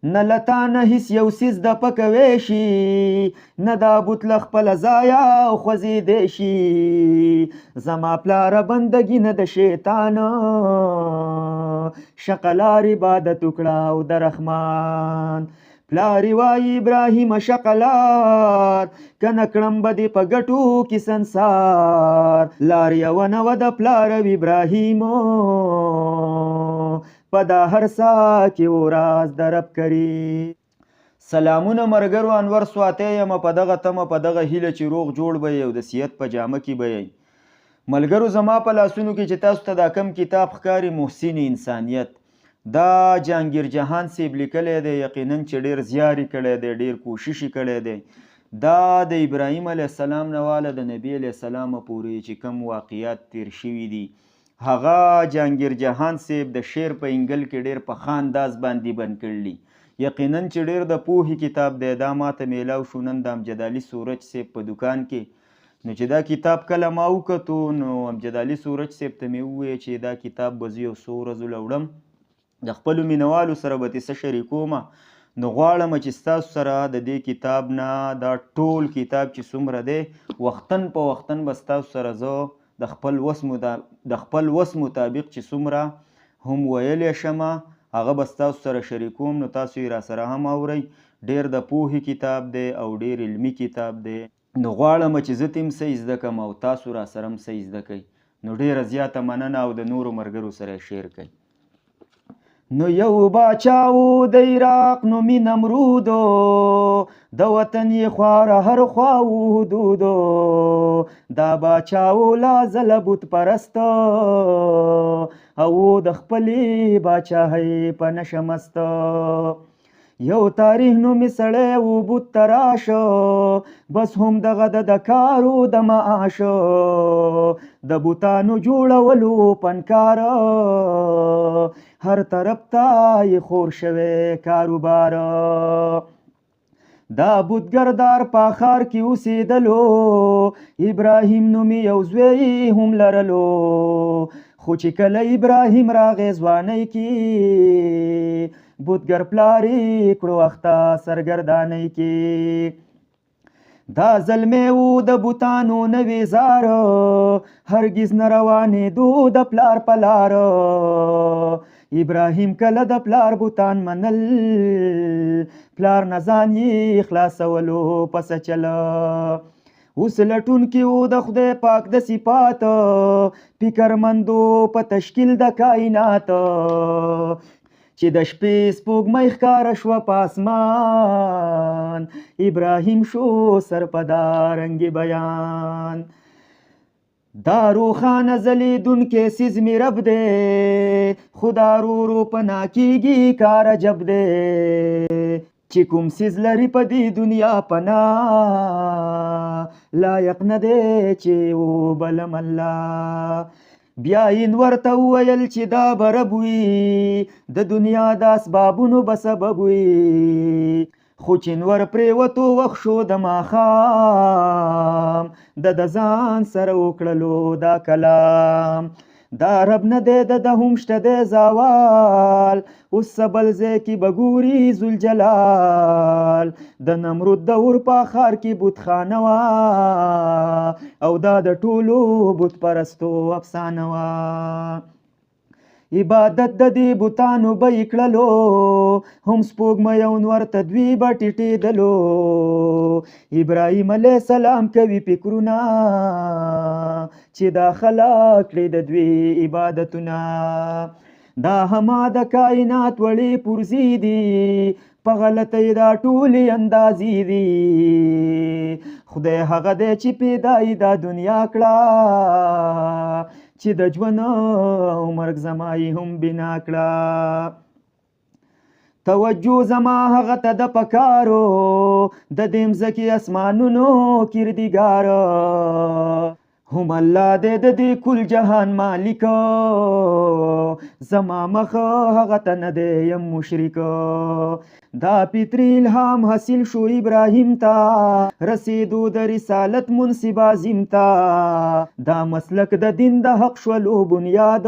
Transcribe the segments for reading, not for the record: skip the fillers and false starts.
نه له تا نه هیڅ یو څیز د پکوی شي، نه دا بت له خپله ځایه خوځېدی شي. زما پلاره بندګي نه د شیطان، شقلار عبادت وکړه او د رحمان. پلار یې وایي ابراهیمه شقلار، که نه کړم به دې په ګټو کې سنسار. لار یوه نه وه د پلار او ابراهیم، په دا هر سا کې و راز د رب کریم. سلامونه مرګرو، انور سواتی یم. په دغه تمه، په دغه هیله چې روغ جوړ به یئ او د صحت په جامه کې به یئ. ملګرو، زما په لاسونو کې چې تاسو ته دا کم کتاب ښکاري، محسن انسانیت، دا جهانګیر جهان صاحب لیکلی دی. یقینا چې ډېر زیار یې کړی دی، ډېر کوشش یې کړی دی. دا د ابراهیم علیه السلام نه واله د نبی علیه السلام پورې چې کوم واقعات تیر شوي دي، هغه جهانګیر جهان صاحب د شعر په انګل کې ډېر په ښه انداز باندې بند کړي. یقینا چې ډېر د پوهې کتاب دی. دا ماته میلاو شو نن د امجد علي سورج صاحب په دکان کې. نو چې دا کتاب کله ما وکتو، نو امجد علي سورج صاحب ته مې وویل چې دا کتاب به زه یو څو ورځو له وړم، د خپلو مینوالو سره به ترې څه شریکوم. نو غواړم چې ستاسو سره د دې کتاب نه دا ټول کتاب چې څومره دی، وختن په وختن به ستاسو سره زه د خپل وس مطابق چې څومره هم ویلی شم، هغه به ستاسو سره شریکوم. نو تاسو یې راسره هم اورئ. ډېر د پوهې کتاب دی او ډېر علمي کتاب دی. نو غواړم چې زه ترې هم څه زده کړم او تاسو راسره هم څه زده کړئ. نو ډېره زیاته مننه او د نورو ملګرو سره یې شیر کړئ. نو یو باچا و د عراق نومي نمرود، د وطن یې خواره هر خوا و حدود. دا باچا و لا ځله بت پرست، او د خپلې باچاهۍ په نشه مست. یو تاریخ نومي سړی و بت تراش، بس هم دغه د کارو د معاش، د بتانو جوړولو فنکار، هر طرف ته یې خور شوی کاروبار. دا بتګردار په ښار کې اوسېدلو، ابراهیم نومي یو زوی هم لرلو. خو چې کله ابراهیم راغی ځوانۍ کې، بتګر پلار یې کړو اخته سرګردانۍ کې. دا زلمی و د بتانو نوې زار، هرګز نه روانېدو د پلار په لار. ابراهیم کله د پلار بتان منل، پلار نه ځان یې خلاصولو په څه چل. اوس لټونکي و د خدای پاک د صفات، فکرمندو په تشکیل د کائنات. چې د شپې سپوږمۍ ښکاره شوه په اسمان، ابراهیم شو سر په دا رنګ بیان. دا روښانه ځلېدونکی څیز مې رب دی، خو دا ورو ورو پناه کېږي کار عجب دی. چې کوم څیز لري په دې دنیا پناه، لایق نه دی چې وبلم الله. بیا یې ورته وویل چې دا به رب وي، د دنیا د اسبابونو به سبب وي. خو چې نور پرېوتو وخت شو د ماښام، د د ځان سره وکړلو دا کلام. دا رب نه دی، د ده هم شته دی زوال، اوس څه بل ځای کې به ګوري ذوالجلال. د نمرود د اور په ښار کې بتخانه وه، او دا د ټولو بت پرستو افسانه وه. عبادت د دې بتانو به یې کړلو، هم سپوږمۍ او نور ته دوی به ټیټېدلو. ابراهیم علیه السلام کوي فکرونه، چې دا خلک کړي د دوی عبادتونه. دا هما د کائنات وړې پرزې دي، په غلطۍ دا ټولې اندازې دي. خدای هغه دی چې پیدا یې دا دنیا کړه، چې د ژوند او مرګ زما یې هم بنا کړه. توجه زما هغه ته د پکارو، د دې مځکې اسمانونو کردګار. هم الله دی د دې کل جهان مالک، زما مخ هغه ته نه دی یم مشرک. دا فطري الهام حاصل شو ابراهیم ته، رسېدو د رسالت منصب عظیم ته. دا مسلک د دین د حق شولو بنیاد،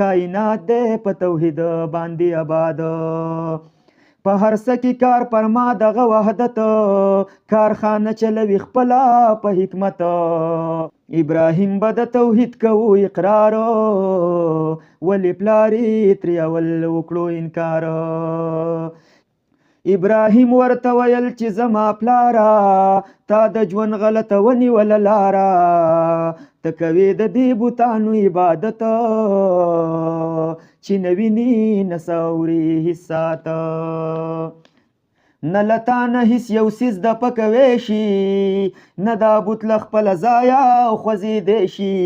کائنات دی په توحید باندې آباد. په هر څه کې کار فرما دغه وحدت، کارخانه چلوي خپله په حکمت. ابراهیم به د توحید کوو اقرار، ولې پلار یې ترې اول وکړو انکار. ابراهیم ورته ویل چې زما پلاره، تا د ژوند غلطه ونیوله لاره، ته کوې د دې بتانو عبادت، چې نه ویني نه څه اوري هیڅ ساعت. نه له تا نه هیڅ یو څیز د پکوی شي، نه دا بت له خپله ځایه خوځېدی شي.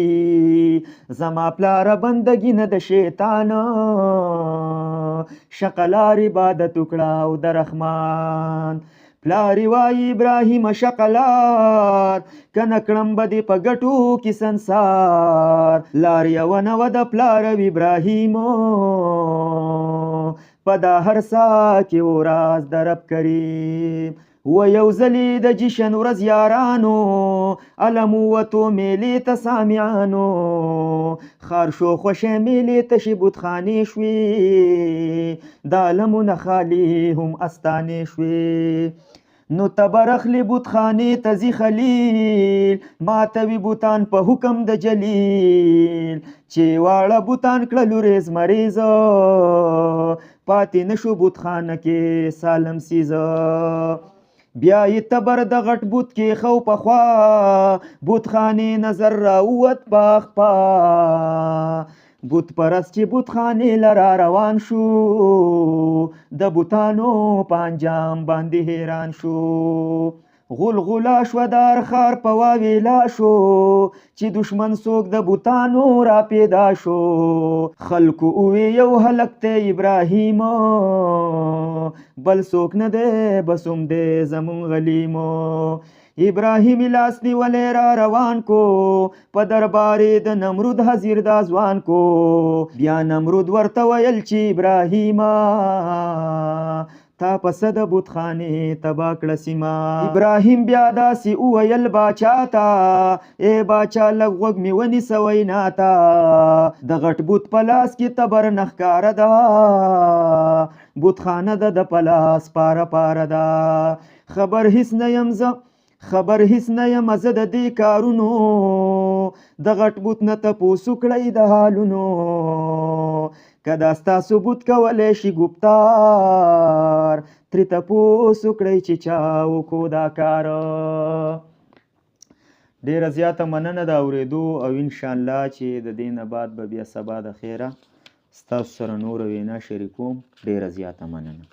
زما پلاره بندګي نه د شیطان، شقلار عبادت وکړه او د رحمان. پلار یې وایي ابراهیمه شقلار، که نه کړم به دې په ګټو کې سنسار. لار یوه نه وه د پلار او ابراهیم، په دا هر سا کې و راز د رب کریم. و یو ځلې د جشن ورځ یارانو، علم ووتو میلې ته سامیانو. ښار شو خوښی میلې تشې بتخانې شوې، د علمونه خالي هم استانې شوې. نو تبر اخلي بتخانې ته ځي خلیل، ماتوي بتان په حکم د جلیل. چې واړه بتان کړلو ریز مریز، پاتې نشو بتخانه کې سالم څیز. بیا یې تبر د غټ بت کېښو پخوا، بتخانې نظر راووت پاخپا. بت پرست چې بتخانې له را روان شو، د بتانو په انجام باندې حیران شو. غلغله شوه د هر ښار په واویلا شو، چې دښمن څوک د بتانو را پیدا شو. خلکو ووی یو هلک دی ابراهیم، بل څوک نه دی بس هم دی زمونږ غلیم. ابراهیم لاس نیولی را روان کو، په دربار د نمرود حاضر دا ځوان کو. بیا نمرود ورته ویل چې ابراهیمه، تا په څه د بتخانې تباه کړه سیمه. ابراهیم بیا داسې وویل باچا ته، ای باچا لږ غوږ مې ونیسه وینا ته. د غټ بت په لاس کې تبر نه ښکاره ده، بتخانه د ده په لاس پاره پاره ده. خبر هیڅ نه یم زه، خبر هیڅ نه یم زه د دې کارونو، د غټ بت نه تپوس وکړئ د حالونو. که دا ستاسو بت کولی شي ګفتار، ترې تپوس وکړئ چې چا وکړو دا کار. ډېره زیاته مننه د اورېدو، او انشاءالله چې د دې نه بعد به بیا سبا د خیره ستاسو سره نوره وینا شریکوم. ډېره زیاته مننه.